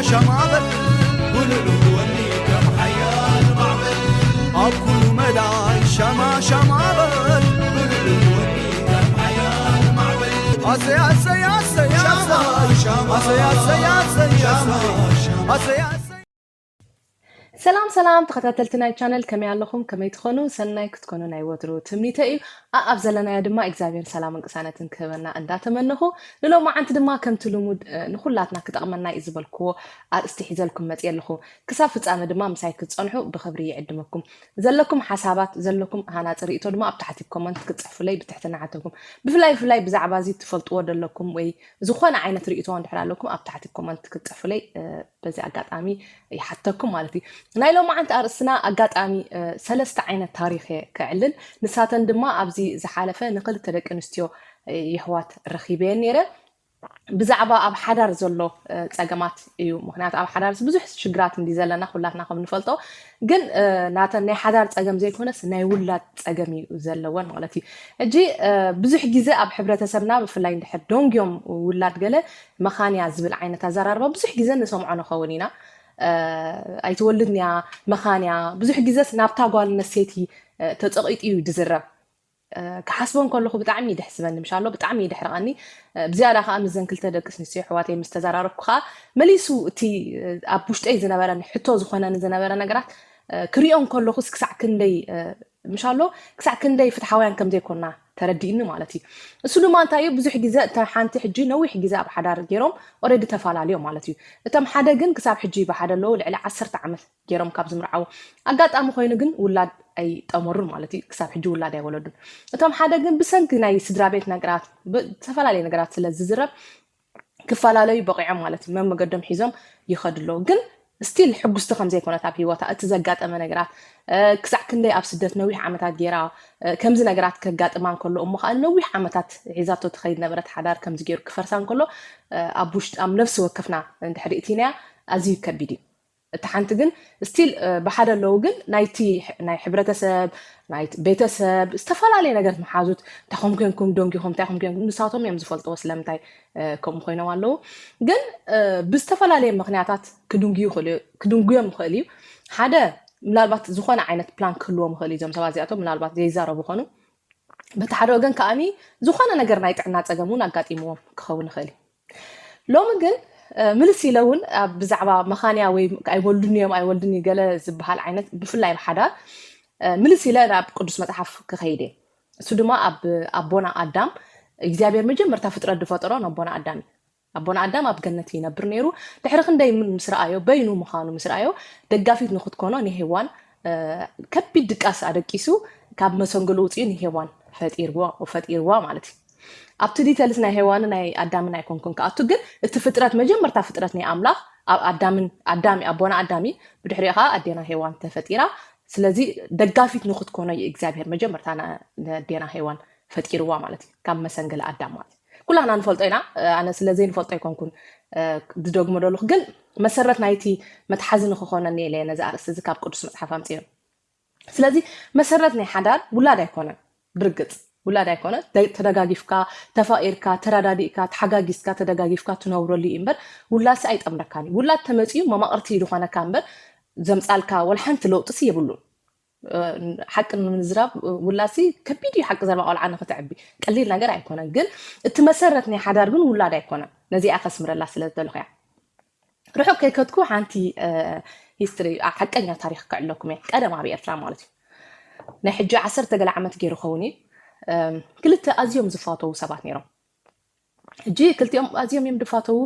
ሸማበል ውልሉ ወኒ ከም ሓያል ማዕበል ኣብ ኩሉ መዳይ ሸማ ሸማበል ውልሉ ወኒ ከም ሓያል ማዕበል ኣሰይ ኣሰይ ኣሰይ ኣሰይ ኣሰይ ኣሰይ ኣሰይ ኣሰይ ኣሰይ ኣሰይ ሰላም ሰላም ተኸታተልቲ ናይ ቻነል፣ ከመይ ኣለኹም? ከመይ ትኾኑ? ሰናይ ክትኮኑ ናይ ወትሩ ትምኒተ እዩ። ኣኣብ ዘለናዮ ድማ እግዚኣብሔር ሰላምን ቅሳነትን ክህበና እንዳተመነኹ፣ ንሎማዓንቲ ድማ ከምቲ ልሙድ ንኩላትና ክጠቕመና እዩ ዝበልክዎ ኣርእስቲ ሒዘልኩም መፅየ ኣለኹ። ክሳብ ፍፃመ ድማ ምሳይ ክትፀንሑ ብኽብሪ ይዕድመኩም። ዘለኩም ሓሳባት ዘለኩም ሃናፂ ርእቶ ድማ ኣብ ታሕቲ ኮመንት ክትፅሕፉለይ ብትሕትና ሓተኩም። ብፍላይ ብፍላይ ብዛዕባ እዚ ትፈልጥዎ ዘለኩም ወይ ዝኾነ ዓይነት ርእቶ እንድሕር ኣለኩም ኣብ ታሕቲ ኮመንት ክትፅሕፉለይ በዚ ኣጋጣሚ ይሓተኩም ማለት እዩ። ናይ ሎማዓንቲ ኣርእስትና ኣጋጣሚ ሰለስተ ዓይነት ታሪኽ እየ ከዕልል። ንሳተን ድማ ኣብዚ ዝሓለፈ ንክልተ ደቂ ኣንስትዮ የሕዋት ረኺበየን ነይረ። ብዛዕባ ኣብ ሓዳር ዘሎ ፀገማት እዩ። ምክንያቱ ኣብ ሓዳር ብዙሕ ሽግራት እንዲ ዘለና ኩላትና ከም ንፈልጦ፣ ግን ናተን ናይ ሓዳር ፀገም ዘይኮነስ ናይ ውላድ ፀገም እዩ ዘለወን ማለት እዩ። ሕጂ ብዙሕ ግዜ ኣብ ሕብረተሰብና ብፍላይ እንድሕር ደንጉዮም ውላድ ገለ መኻንያ ዝብል ዓይነት ኣዘራርባ ብዙሕ ግዜ ንሰምዖ ንኸውን ኢና። ኣይትወልድንያ መኻንያ ብዙሕ ግዜስ ናብታ ጓል ነሰይቲ ተፀቂጡ እዩ ዝዝረብ። ክሓስቦ እንከለኹ ብጣዕሚ ይደሕስበኒ ምሻሎ ብጣዕሚ ይደሕርቐኒ። ብዝያዳ ከዓ ምስዘን ክልተ ደቂ ኣንስትዮ ኣሕዋተይ ምስ ተዘራረብኩ ከዓ መሊሱ እቲ ኣብ ውሽጠይ ዝነበረኒ ሕቶ ዝኾነኒ ዝነበረ ነገራት ክሪኦ እንከለኹስ ክሳዕ ክንደይ ምሻሎ ክሳዕ ክንደይ ፍትሓውያን ከም ዘይኮና ተረዲእኒ ማለት እዩ። እሱ ድማ እንታይ እዩ ብዙሕ ግዜ እታ ሓንቲ ሕጂ ነዊሕ ግዜ ኣብ ሓዳር ገይሮም ኦረዲ ተፈላለዮም ማለት እዩ። እቶም ሓደ ግን ክሳብ ሕጂ ብሓደ ኣለዉ ልዕሊ ዓሰርተ ዓመት ገይሮም ካብ ዝምርዓዉ ኣጋጣሚ ኮይኑ ግን ውላድ ኣይጠመሩን ማለት እዩ። ክሳብ ሕጂ ውላድ ኣይወለዱን። እቶም ሓደ ግን ብሰንኪ ናይ ስድራ ቤት ነገራት ዝተፈላለዩ ነገራት ስለ ዝዝረብ ክፈላለዩ በቂዖም ማለት እዩ። መመገዶም ሒዞም ይኸዱ ኣለዉ። ግን ስቲል ሕጉስቲ ከም ዘይኮነት ኣብ ህይወታ እቲ ዘጋጠመ ነገራት ክሳዕ ክንደይ ኣብ ስደት ነዊሕ ዓመታት ገይራ ከምዚ ነገራት ከጋጥማ እንከሎ እሞ ከዓ ነዊሕ ዓመታት ሒዛቶ ትኸይድ ነበረት ሓዳር ከምዚ ገይሩ ክፈርሳ እንከሎ ኣብ ውሽጥ ኣብ ነፍሲ ወከፍና እንድሕር እቲናያ ኣዝዩ ከቢድ እዩ። እቲ ሓንቲ ግን ስቲል ብሓደ ኣለዉ ግን ናይቲ ናይ ሕብረተሰብ ናይ ቤተሰብ ዝተፈላለየ ነገር መሓዙት እንታይ ከም ኮንኩም ደንጊኹም እንታይ ከም ኮንኩም ንሳቶም እዮም ዝፈልጥዎ ስለምንታይ ከምኡ ኮይኖም ኣለዉ። ግን ብዝተፈላለየ ምክንያታት ክድንጉዩ ይኽእሉ ክድንጉዮም ይኽእል እዩ። ሓደ ምናልባት ዝኾነ ዓይነት ፕላን ክህልዎም ይኽእል እዩ። እዞም ሰባት እዚኣቶም ምናልባት ዘይዛረቡ ኾኑ በቲ ሓደ ወገን ከዓኒ ዝኾነ ነገር ናይ ጥዕና ፀገም እውን ኣጋጢምዎም ክኸውን ይኽእል እዩ። ሎሚ ግን ምልስ ኢለ እውን ብዛዕባ መኻንያ ወይ ኣይወልዱን እዮም ኣይወልዱን እዩ ገለ ዝበሃል ዓይነት ብፍላይ ብሓዳር ምልስ ኢለ ናብ ቅዱስ መፅሓፍ ክኸይድ እየ። እሱ ድማ ኣብ ኣቦና ኣዳም እግዚኣብሔር መጀመርታ ፍጥረት ዝፈጠሮ ንኣቦና ኣዳም እዩ። ኣቦና ኣዳም ኣብ ገነት ይነብር ነይሩ። ድሕሪ ክንደይ ምስ ረኣዮ በይኑ ምዃኑ ምስ ረኣዮ ደጋፊት ንክትኮኖ ንሄዋን ከቢድ ድቃስ ኣደቂሱ ካብ መሰንገሉ ውፅኡ ንሄዋን ፈጢርዎ ፈጢርዋ ማለት እዩ። ኣብቲ ዲተልስ ናይ ሄዋንን ናይ ኣዳምን ኣይኮንኩን ክኣቱ፣ ግን እቲ ፍጥረት መጀመርታ ፍጥረት ናይ ኣምላኽ ኣብ ኣዳምን ኣዳሚ ኣቦና ኣዳሚ ብድሕሪኡ ከዓ ኣዴና ሄዋን ተፈጢራ። ስለዚ ደጋፊት ንክትኮኖ እዩ እግዚኣብሔር መጀመርታ ንኣዴና ሄዋን ፈጢርዋ ማለት እዩ፣ ካብ መሰንገሊ ኣዳም ማለት እዩ። ኩላና ንፈልጦ ኢና። ኣነ ስለ ዘይንፈልጦ ኣይኮንኩን ዝደግሞ ዘለኹ፣ ግን መሰረት ናይቲ መትሓዚ ንክኾነኒ ኢለ ነዚ ኣርእስቲ እዚ ካብ ቅዱስ መፅሓፍ ኣምፅዮ። ስለዚ መሰረት ናይ ሓዳር ውላድ ኣይኮነን። ብርግፅ ውላድ ኣይኮነን። ተደጋጊፍካ ተፋቂርካ ተረዳዲእካ ተሓጋጊዝካ ተደጋጊፍካ ትነብረሉ እዩ እምበር ውላድሲ ኣይጠምረካን እዩ። ውላድ ተመፅኡ መማቕርቲ እዩ ዝኾነካ እምበር ዘምፃልካ ወላ ሓንቲ ለውጥሲ የብሉን። ሓቂ ንምዝራብ ውላድሲ ከቢድ እዩ። ሓቂ ዘረባ ቆልዓ ንክትዕቢ ቀሊል ነገር ኣይኮነን። ግን እቲ መሰረት ናይ ሓዳር ግን ውላድ ኣይኮነን። ነዚኣ ከስምረላ ስለ ዝደለኹ እያ። ርሑቕ ከይከድኩ ሓንቲ ሂስትሪ ሓቀኛ ታሪክ ክዕለኩም እየ። ቀደም ኣብ ኤርትራ ማለት እዩ ናይ ሕጂ ዓሰርተ ገለ ዓመት ገይሩ ኸውን እዩ። ክልተ ኣዝዮም ዝፋተዉ ሰባት ነይሮም። ሕጂ ክልቲኦም ኣዝዮም እዮም ዝፋተዉ።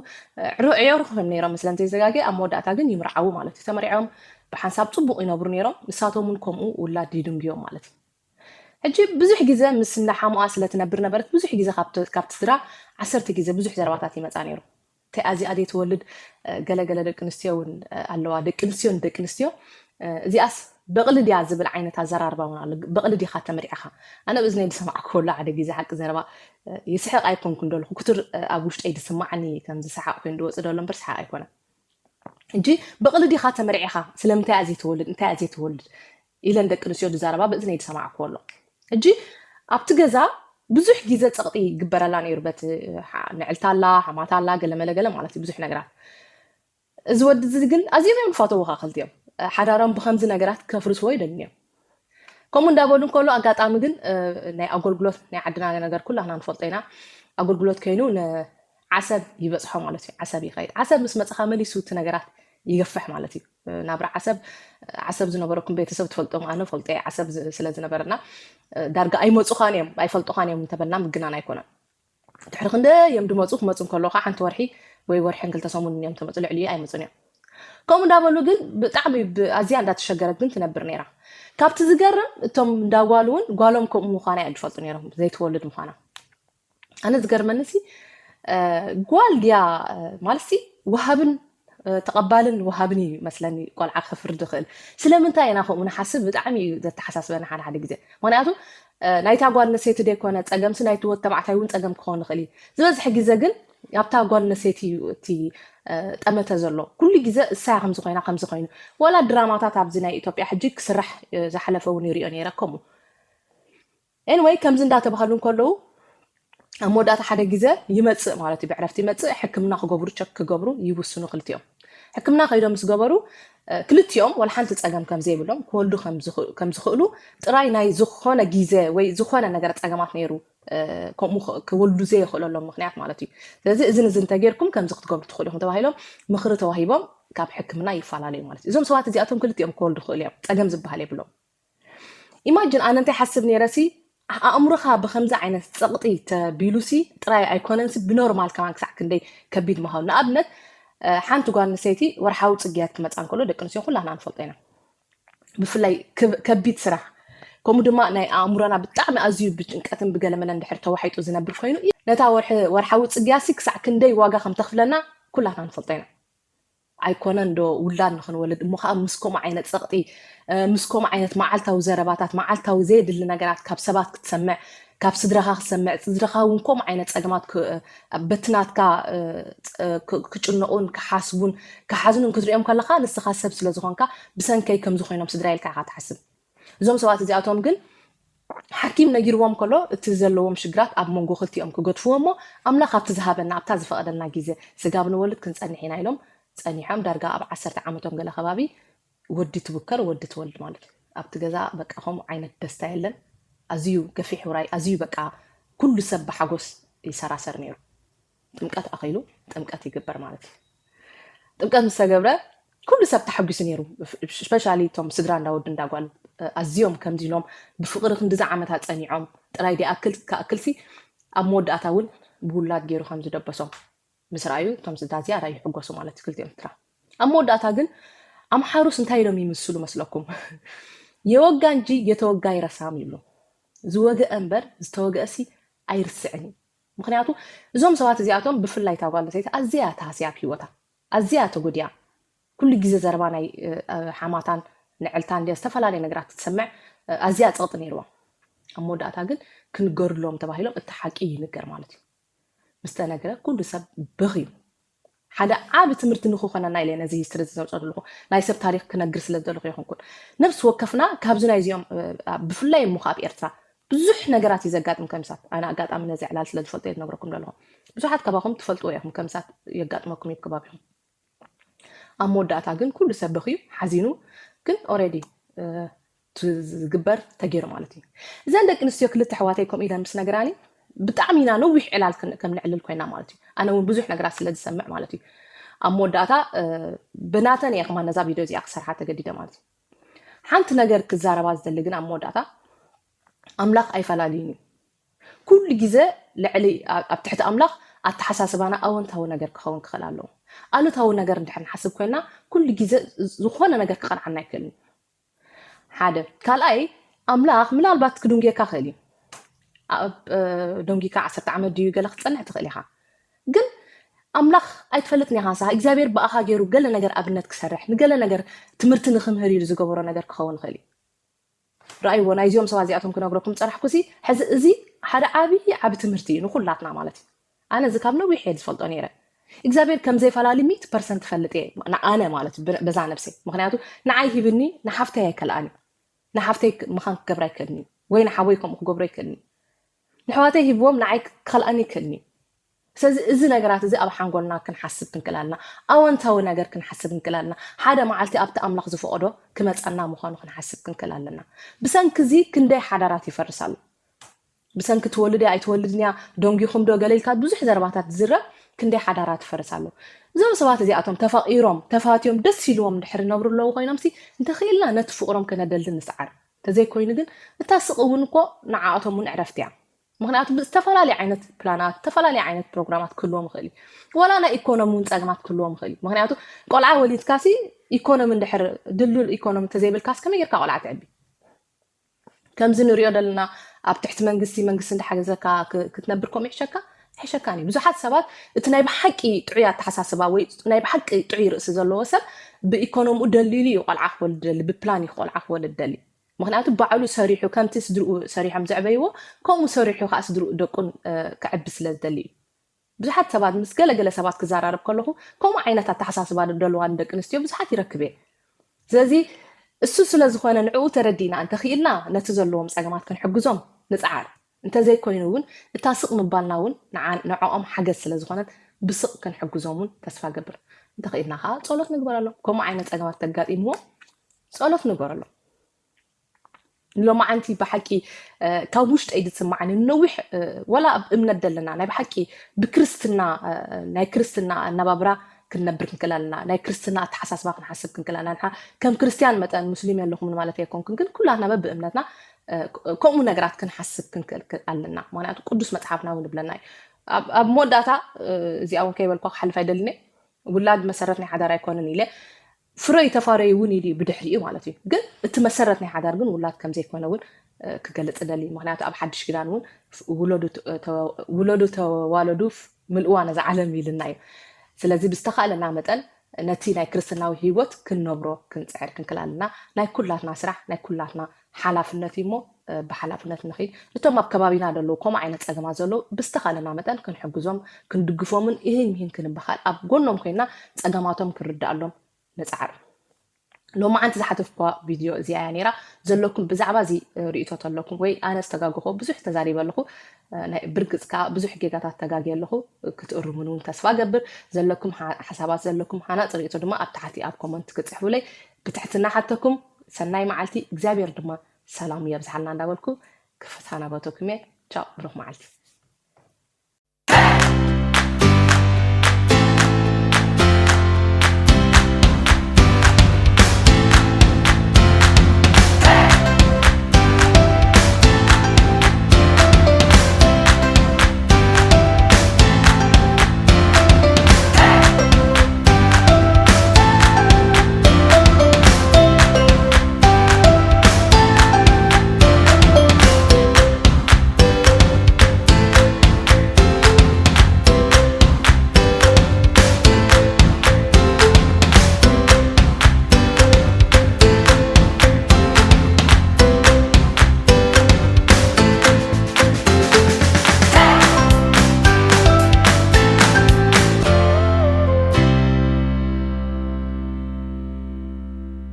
ዕሩዕ እዮም ነይሮም ምስለን ዘይዘጋገ ኣብ መወዳእታ ግን ይምርዓዉ ማለት እዩ። ተመሪዖም ብሓንሳብ ፅቡቕ ይነብሩ ነይሮም። ንሳቶም እውን ከምኡ ውላድ ይድንግዮም ማለት እዩ። ሕጂ ብዙሕ ግዜ ምስ እንዳሓሙኣ ስለ ትነብር ነበረት ብዙሕ ግዜ ካብቲ ስድራ ዓሰርተ ግዜ ብዙሕ ዘረባታት ይመፃ ነይሩ። እንታይ ኣዚኣ ዘይትወልድ ገለገለ ደቂ ኣንስትዮ እውን ኣለዋ። ደቂ ኣንስትዮ ንደቂ ኣንስትዮ እዚኣስ በቕሊ ድያ ዝብል ዓይነት ኣዘራርባ እውን ኣሎ። በቕሊ ዲኻ ተመሪዕኻ? ኣነ ብእዝነይ ዝሰማዕኩ ከሎ ሓደ ግዜ ሓቂ ዘረባ ይስሕቕ ኣይኮንኩ እንደለኹ ክቱር ኣብ ውሽጠይ ዝስማዓኒ ከም ዝሰሓቕ ኮይኑ ዝወፅእ ደሎ እምበር ሰሓቕ ኣይኮነን። እንጂ በቕሊ ዲኻ ተመርዒኻ ስለምንታይ እያ ዘይትወልድ እንታይ እያ ዘይትወልድ ኢለን ደቂ ኣንስትዮ ዝዛረባ ብእዝነይ ዝሰማዕኩ ኣሎ። ሕጂ ኣብቲ ገዛ ብዙሕ ግዜ ፀቕጢ ይግበረላ ነይሩ በቲ ንዕልታ ኣላ ሓማታ ኣላ ገለመለ ገለ ማለት እዩ ብዙሕ ነገራት። እዚ ወዲ እዚ ግን ኣዝዮም እዮም ዝፈትውኻ ክልቲኦም። ሓዳሮም ብኸምዚ ነገራት ከፍርስዎ ይደልዩ እዮም። ከምኡ እንዳበሉ እንከሎ ኣጋጣሚ ግን ናይ ኣገልግሎት ናይ ዓድና ነገር ኩላና ንፈልጦ ኢና። ኣገልግሎት ከይኑ ንዓሰብ ይበፅሖ ማለት እዩ። ዓሰብ ይኸይድ። ዓሰብ ምስ መፅኻ መሊሱ እቲ ነገራት ይገፍሕ ማለት እዩ። ናብራ ዓሰብ ዓሰብ ዝነበረኩም ቤተሰብ ትፈልጦም፣ ኣነ ፈልጦ ዓሰብ ስለ ዝነበረና ዳርጋ ኣይመፁኻን እዮም ኣይፈልጦኻን እዮም እንተበልና ምግናን ኣይኮነን። ድሕሪ ክንደይ እዮም ድመፁ። ክመፁ እንከለዉ ከዓ ሓንቲ ወርሒ ወይ ወርሕን ክልተ ሰሙን እዮም ተመፁ፣ ልዕሊ ኣይመፁን እዮም። ከምኡ እንዳበሉ ግን ብጣዕሚ ኣዝያ እንዳተሸገረት ግን ትነብር ነይራ። ካብቲ ዝገርም እቶም እንዳጓሉ እውን ጓሎም ከምኡ ምዃና እዮም ዝፈልጡ ነይሮም፣ ዘይትወልድ ምዃና። ኣነ ዝገርመኒ ሲ ጓል ድያ ማለት ሲ ወሃብን ተቐባልን ወሃብን እዩ መስለኒ። ቆልዓ ከፍርድ ይኽእል። ስለምንታይ ኢና ከምኡ ንሓስብ ብጣዕሚ እዩ ዘተሓሳስበኒ ሓደ ሓደ ግዜ። ምክንያቱ ናይታ ጓል ኣንስተይቲ ዘይኮነ ፀገምሲ ናይቲ ወዲ ተባዕታይ እውን ፀገም ክኸውን ይኽእል እዩ። ዝበዝሐ ግዜ ግን ኣብታ ጓል ኣንስተይቲ እዩ እቲ ጠመተ ዘሎ። ኩሉ ግዜ እሳያ ከምዚ ኮይና ከምዚ ኮይኑ። ዋላ ድራማታት ኣብዚ ናይ ኢትዮጵያ ሕጂ ክስራሕ ዝሓለፈ እውን ይሪኦ ነይረ ከምኡ። ኤንወይ ከምዚ እንዳተባሃሉ እንከለዉ ኣብ መወዳእታ ሓደ ግዜ ይመፅእ ማለት እዩ። ብዕረፍቲ ይመፅእ፣ ሕክምና ክገብሩ ቸክ ክገብሩ ይውስኑ ክልቲኦም። ሕክምና ከይዶም ምስ ገበሩ ክልቲኦም ወላ ሓንቲ ፀገም ከም ዘይብሎም ክወልዱ ከም ዝኽእሉ ጥራይ ናይ ዝኾነ ግዜ ወይ ዝኾነ ነገር ፀገማት ነይሩ ከምኡ ክወልዱ ዘይኽእለሎም ምክንያት ማለት እዩ። ስለዚ እዝን እዚ እንተጌርኩም ከምዚ ክትገብሩ ትኽእሉ ኢኹም ተባሂሎም ምኽሪ ተዋሂቦም ካብ ሕክምና ይፈላለዩ ማለት እዩ። እዞም ሰባት እዚኣቶም ክልቲኦም ክወልዱ ክኽእሉ እዮም፣ ፀገም ዝበሃል የብሎም። ኢማጅን ኣነ እንታይ ሓስብ ነይረ ሲ ኣእምሮኻ ብከምዚ ዓይነት ፀቕጢ ተቢሉ ሲ ጥራይ ኣይኮነን ሲ ብኖርማል ከማን ክሳዕ ክንደይ ከቢድ ምዃኑ። ንኣብነት ሓንቲ ጓል ኣንስተይቲ ወርሓዊ ፅግያት ክመፃ እንከሎ ደቂ ኣንስትዮ ኩላና ንፈልጦ ኢና። ብፍላይ ከቢድ ስራሕ ከምኡ ድማ ናይ ኣእምሮና ብጣዕሚ ኣዝዩ ብጭንቀትን ብገለመለን ድሕር ተዋሒጡ ዝነብር ኮይኑ ነታ ወርሓዊ ፅግያት ሲ ክሳዕ ክንደይ ዋጋ ከም ተኽፍለና ኩላና ንፈልጦ ኢና። ኣይኮነን ዶ ውላድ ንኽንወልድ እሞ ከዓ ምስ ከምኡ ዓይነት ፀቕጢ ምስ ከምኡ ዓይነት መዓልታዊ ዘረባታት መዓልታዊ ዘየድሊ ነገራት ካብ ሰባት ክትሰምዕ ካብ ስድራኻ ክትሰምዕ ስድራኻ እውን ከምኡ ዓይነት ፀገማት በቲ ናትካ ክጭነቑን ክሓስቡን ክሓዝኑን ክትሪኦም ከለካ ንስኻ ሰብ ስለ ዝኾንካ ብሰንከይ ከምዚ ኮይኖም ስድራ ኢልካ ኢኻ ትሓስብ። እዞም ሰባት እዚኣቶም ግን ሓኪም ነጊርዎም ከሎ እቲ ዘለዎም ሽግራት ኣብ መንጎ ክልቲኦም ክገድፍዎ እሞ ኣምላኽ ኣብቲ ዝሃበና ኣብታ ዝፈቐደልና ግዜ ስጋብ ንወልድ ክንጸንሕ ኢና ኢሎም ጸኒሖም። ዳርጋ ኣብ ዓሰርተ ዓመቶም ገለ ከባቢ ወዲ ትብከር ወዲ ትወልድ ማለት እዩ። ኣብቲ ገዛ በቃ ከምኡ ዓይነት ደስታ የለን። ኣዝዩ ገፊሕ ውራይ፣ ኣዝዩ በቃ ኩሉ ሰብ ብሓጎስ ይሰራሰር ነይሩ። ጥምቀት ኣኺሉ ጥምቀት ይግበር ማለት እዩ። ጥምቀት ምስ ተገብረ ኩሉ ሰብ ተሓጒሱ ነይሩ። ስፔሻሊ እቶም ስድራ እንዳወዲ እንዳጓል ኣዝዮም ከምዚ ኢሎም ብፍቕሪ ክንድዚ ዓመታት ጸኒዖም ጥራይ ዲኣክል ክኣክልሲ ኣብ መወዳእታ እውን ብውላድ ገይሩ ከም ዝደበሶም ምስ ረኣዩ እቶም ስድራ እዚኣ ራይ ይሕጎሱ ማለት እዩ። ክልቲኦም ስድራ ኣብ መወዳእታ ግን ኣምሓሩስ እንታይ ኢሎም ይምስሉ መስለኩም? የወጋ እንጂ የተወጋ ይረሳም ይብሉ። ዝወገአ እምበር ዝተወገአ ሲ ኣይርስዕን እዩ። ምክንያቱ እዞም ሰባት እዚኣቶም ብፍላይ እታ ጓል ኣንስተይቲ ኣዝያ ተሃስያ ኣብ ሂወታ ኣዝያ ተጎዲያ ኩሉ ግዜ ዘረባ ናይ ሓማታን ንዕልታን ድ ዝተፈላለየ ነገራት ክትሰምዕ ኣዝያ ፀቕጢ ነይርዋ። ኣብ መወዳእታ ግን ክንገርሎም ተባሂሎም እቲ ሓቂ ይንገር ማለት እዩ። ምስ ተነግረ ኩሉ ሰብ በኽዩ። ሓደ ዓቢ ትምህርቲ ንክኾነና ኢለ ነዚ ሂስትሪ ዘውፅኦ ዘለኹ ናይ ሰብ ታሪክ ክነግር ስለ ዘለኹ ይኹንኩን ነብሲ ወከፍና ካብዚ ናይዚኦም ብፍላይ እሞ ኣብ ኤርትራ ብዙሕ ነገራት እዩ ዘጋጥም ከምሳት ኣነ ኣጋጣሚ ነዚ ዕላል ስለ ዝፈልጦ እየ ዝነግረኩም ዘለኹ። ብዙሓት ካባኹም ትፈልጥዎ ኢኹም ከምሳት የጋጥመኩም እዩ ከባቢኹም። ኣብ መወዳእታ ግን ኩሉ ሰብ በኽዩ ሓዚኑ ግን ኦሬዲ ዝግበር ተገይሩ ማለት እዩ። እዘን ደቂ ኣንስትዮ ክልተ ኣሕዋተይ ከምኡ ኢለን ምስ ነገራኒ ብጣዕሚ ኢና ነዊሕ ዕላል ከም ንዕልል ኮይና ማለት እዩ። ኣነ እውን ብዙሕ ነገራት ስለ ዝሰምዕ ማለት እዩ። ኣብ መወዳእታ ብናተን እየ ከማ ነዛ ቪድዮ እዚኣ ክሰርሓ ተገዲደ ማለት እዩ። ሓንቲ ነገር ክዛረባ ዝደሊ ግን ኣብ መወዳእታ ኣምላኽ ኣይፈላልዩን እዩ። ኩሉ ግዜ ልዕሊ ኣብ ትሕቲ ኣምላኽ ኣተሓሳስባና ኣወንታዊ ነገር ክኸውን ክኽእል ኣለዎ። ኣሉታዊ ነገር እንድሕር ንሓስብ ኮይና ኩሉ ግዜ ዝኾነ ነገር ክቐንዓና ኣይክእልን። ሓደ ካልኣይ ኣምላኽ ምናልባት ክድንጉየካ ክእል እዩ። ደንጊካ ዓሰርተ ዓመት ድዩ ገለ ክትፀንሕ ትኽእል ኢኻ። ግን ኣምላኽ ኣይትፈልጥን ኢኻ ንስኻ እግዚኣብሔር ብኣኻ ገይሩ ገለ ነገር ኣብነት ክሰርሕ ንገለ ነገር ትምህርቲ ንክምህር ኢሉ ዝገበሮ ነገር ክኸውን ይኽእል እዩ። ረኣይዎ ናይዚኦም ሰባት እዚኣቶም ክነግረኩም ፀናሕኩ ሲ ሕዚ እዚ ሓደ ዓብዪ ዓብ ትምህርቲ እዩ ንኩላትና ማለት እዩ። ኣነ እዚ ካብ ነዊሕ እየ ዝፈልጦ ነይረ እግዚኣብሔር ከም ዘይፈላለ ሚእቲ ፐርሰንት ፈልጥ እየ ንኣነ ማለት እዩ በዛ ነብሰይ ምክንያቱ ንዓይ ሂብኒ ንሓፍተይ ኣይከልኣኒ ንሓፍተይ ምኻን ክገብር ኣይክእልኒ ወይ ንሓወይ ከምኡ ክገብሮ ኣይክእልኒ ንሕዋተይ ሂብዎም ንዓይ ክኸልኣኒ ይክእልኒ ስለዚ እዚ ነገራት እዚ ኣብ ሓንጎልና ክንሓስብ ክንክእል ኣለና። ኣወንታዊ ነገር ክንሓስብ ክንክእል ኣለና። ሓደ መዓልቲ ኣብቲ ኣምላኽ ዝፈቐዶ ክመፀና ምዃኑ ክንሓስብ ክንክእል ኣለና። ብሰንኪ እዚ ክንደይ ሓዳራት ይፈርስ ኣሎ። ብሰንኪ ትወልድ እያ ኣይትወልድን እያ፣ ደንጊኹም ዶ ገለ ኢልካ ብዙሕ ዘረባታት ዝዝረብ ክንደይ ሓዳራት ይፈርስ ኣሎ። እዞም ሰባት እዚኣቶም ተፋቒሮም ተፋትዮም ደስ ኢልዎም ድሕሪ ነብሩ ኣለዉ ኮይኖም ሲ እንተኽኢልና ነቲ ፍቕሮም ከነደልድል ንስዓር። እንተዘይኮይኑ ግን እታ ስቕ እውን እኮ ንዓኣቶም እውን ዕረፍቲ እያ። ምክንያቱ ብዝተፈላለየ ዓይነት ፕላናት ዝተፈላለየ ዓይነት ፕሮግራማት ክህልዎም ይኽእል እዩ። ዋላ ናይ ኢኮኖሚ እውን ፀግማት ክህልዎም ይኽእል እዩ። ምክንያቱ ቆልዓ ወሊድካ ሲ ኢኮኖሚ እንድሕር ድሉል ኢኮኖሚ እንተዘይብልካስ ከመይ ጌርካ ቆልዓ ትዕቢ? ከምዚ ንሪኦ ዘለና ኣብ ትሕቲ መንግስቲ መንግስቲ እንዳሓገዘካ ክትነብር ከምኡ ይሕሸካ ኣይሕሸካን እዩ። ብዙሓት ሰባት እቲ ናይ ብሓቂ ጥዑይ ኣተሓሳስባ ወይ ናይ ብሓቂ ጥዑይ ርእሲ ዘለዎ ሰብ ብኢኮኖሚኡ ደሊሉ እዩ ቆልዓ ክወልድ ደሊ፣ ብፕላን እዩ ቆልዓ ክወልድ ደሊ። ምክንያቱ ባዕሉ ሰሪሑ ከምቲ ስድርኡ ሰሪሖም ዘዕበይዎ ከምኡ ሰሪሑ ከዓ ስድርኡ ደቁን ክዕቢ ስለ ዝደሊ እዩ። ብዙሓት ሰባት ምስ ገለገለ ሰባት ክዘራረብ ከለኹ ከምኡ ዓይነት ኣተሓሳስባ ደለዋ ንደቂ ኣንስትዮ ብዙሓት ይረክብ እየ። ስለዚ እሱ ስለ ዝኾነ ንዕኡ ተረዲእና እንተኽኢልና ነቲ ዘለዎም ፀገማት ክንሕግዞም ንፅዓር። እንተዘይኮይኑ እውን እታ ስቕ ምባልና እውን ንዓኦም ሓገዝ ስለ ዝኾነት ብስቕ ክንሕግዞም እውን ተስፋ ገብር። እንተኽኢልና ከዓ ጸሎት ንግበረሎም። ከምኡ ዓይነት ፀገማት ተጋጢምዎም ጸሎት ንግበረሎም። ሎማዓንቲ ብሓቂ ካብ ውሽጠይ ዝስማዓኒ ነዊሕ ወላ ኣብ እምነት ዘለና ናይ ብሓቂ ብክርስትና ናይ ክርስትና ኣነባብራ ክንነብር ክንክእል ኣለና። ናይ ክርስትና ኣተሓሳስባ ክንሓስብ ክንክእል ኣለና። ንሓ ከም ክርስትያን መጠን ሙስሊም የለኹምን ማለት ኣይኮንኩን፣ ግን ኩላትና በብእምነትና ከምኡ ነገራት ክንሓስብ ክንክእል ኣለና። ምክንያቱ ቅዱስ መፅሓፍና እውን ይብለና እዩ። ኣብ መወዳእታ እዚኣ እውን ከይበልኳ ክሓልፍ ኣይደልን እየ። ውላድ መሰረት ናይ ሓዳር ኣይኮንን ኢለ ፍረዩ ተፋረዩ እውን ኢሉ እዩ ብድሕሪኡ ማለት እዩ። ግን እቲ መሰረት ናይ ሓዳር ግን ውላድ ከም ዘይኮነ እውን ክገልፅ ደሊ። ምክንያቱ ኣብ ሓድሽ ኪዳን እውን ውለዱ ተዋለዱ ምልእዋ ነዛ ዓለም ኢልና እዩ። ስለዚ ብዝተኻእለና መጠን ነቲ ናይ ክርስትናዊ ህይወት ክንነብሮ ክንፅዕር ክንክእል ኣለና። ናይ ኩላትና ስራሕ ናይ ኩላትና ሓላፍነት እዩ እሞ ብሓላፍነት ንኽድ። እቶም ኣብ ከባቢና ዘለዉ ከምኡ ዓይነት ፀገማት ዘለዉ ብዝተኻእለና መጠን ክንሕግዞም ክንድግፎምን ይህን ይህን ክንበሃል ኣብ ጎኖም ኮይና ፀገማቶም ክንርዳኣሎም ንፅዓር። ሎማዓንቲ ዝሓተፍኩዋ ቪድዮ እዚኣ እያ ነይራ። ዘለኩም ብዛዕባ እዚ ርእቶ ተለኩም ወይ ኣነ ዝተጋገኹ ብዙሕ ተዛሪበ ኣለኹ። ብርግፅ ከዓ ብዙሕ ጌጋታት ተጋግየ ኣለኹ። ክትእርሙን እውን ተስፋ ገብር። ዘለኩም ሓሳባት ዘለኩም ሃናፂ ርእቶ ድማ ኣብ ታሕቲ ኣብ ኮመንት ክፅሕፉለይ ብትሕትና ሓተኩም። ሰናይ መዓልቲ እግዚኣብሔር ድማ ሰላሙ የብዝሓልና እንዳበልኩ ክፍታናበተኩም እየ። ቻው፣ ብሩኽ መዓልቲ።